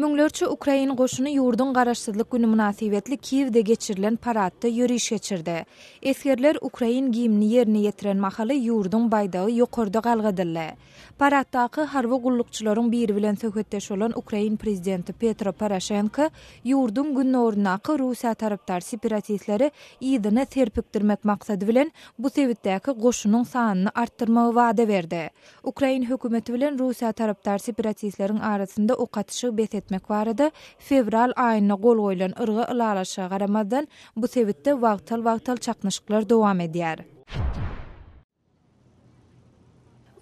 Müňlerçe ukrain goşuny ýurduň Garaşsyzlyk güni mynasybetli Kiýewde geçirilen paradda ýöriş geçirdi. Esgerler ukrain gimni ýerine ýetiren mahaly ýurduň baýdagy ýokarda galgadyldy. Paraddaky harby gullukçylaryň biri bilen söhbetdeş bolan ukrain prezidenti Petro Poroşenko ýurduň gündogaryndaky Russiýa tarapdar separatistleri yzyna serpikdirmek maksady bilen bu sebitdäki goşunyň sanyny artdyrmagy wada berdi. Ukrain hökümeti bilen Russiýa tarapdar separatistleriň arasynda ok atyşygy bes etmek barada fewral aýynda gol goýlan yrga ylalaşyga garamazdan, bu sebitde wagtal-wagtal çaknyşyklar dowam edýär.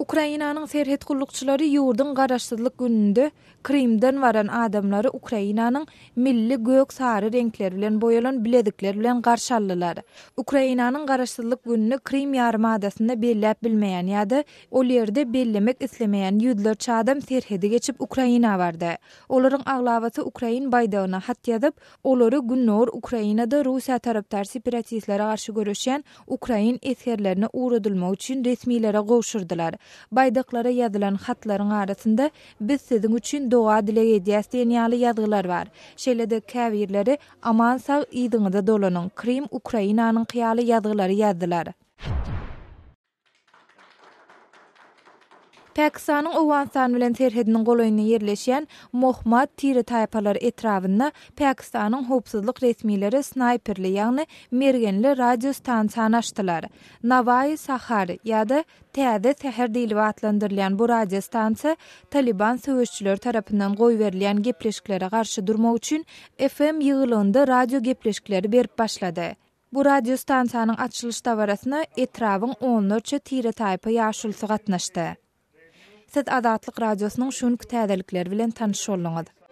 Ukrainanyň serhet gullukçylary ýurduň Garaşsyzlyk gününde Krymdan baran adamlary Ukrainanyň milli gök-sary reňkleri bilen boýalan bilezikler bilen garşy aldylar. Ukrainanyň Garaşsyzlyk gününi Krym ýarymadasynda belläp bilmeýän ýa-da ol ýerde bellemek islemeýän ýüzlerçe adam serhedi geçip Ukraina bardy. Olaryň aglabasy ukrain baýdagyna hat ýazyp, olary gündogar Ukrainada Russiýa tarapdar separatistlere garşy göreşýän ukrain esgerlerine ugradylmagy üçin resmilere gowşurdylar. Baýdaklara ýazylan hatlaryň arasynda Biz siziň üçin doga-dileg edýäs diýen ýaly ýazgylar bar. Şeýle-de käbirleri Aman-sag yzyňyza dolanyň, Krym Ukrainanyňky ýaly ýazgylary ýazdylar. Pakistanyň Owganystan bilen serhediniň golaýynda ýerleşýän Mohmad tire-taýpalar etrabynda Pakistanyň howpsuzlyk resmileri snaýperli, ýagny mergenli radiostansiýany açdylar. Nawai Sahar ýa-da Täze säher diýlip atlandyrylýan bu radiostansiýa Talyban söweşçileri tarapyndan goýberilýän gepleşiklere garşy durmak üçin FM ýygylygynda radio gepleşikleri berip başlady. Bu radiostansiýanyň açylyş dabarasyna etrabyň onlarça tire-taýpa ýaşulusy gatnaşdy. Siz Azatlyk Radiosynyň şu günki täzelikleri bilen tanyş bolduňyz.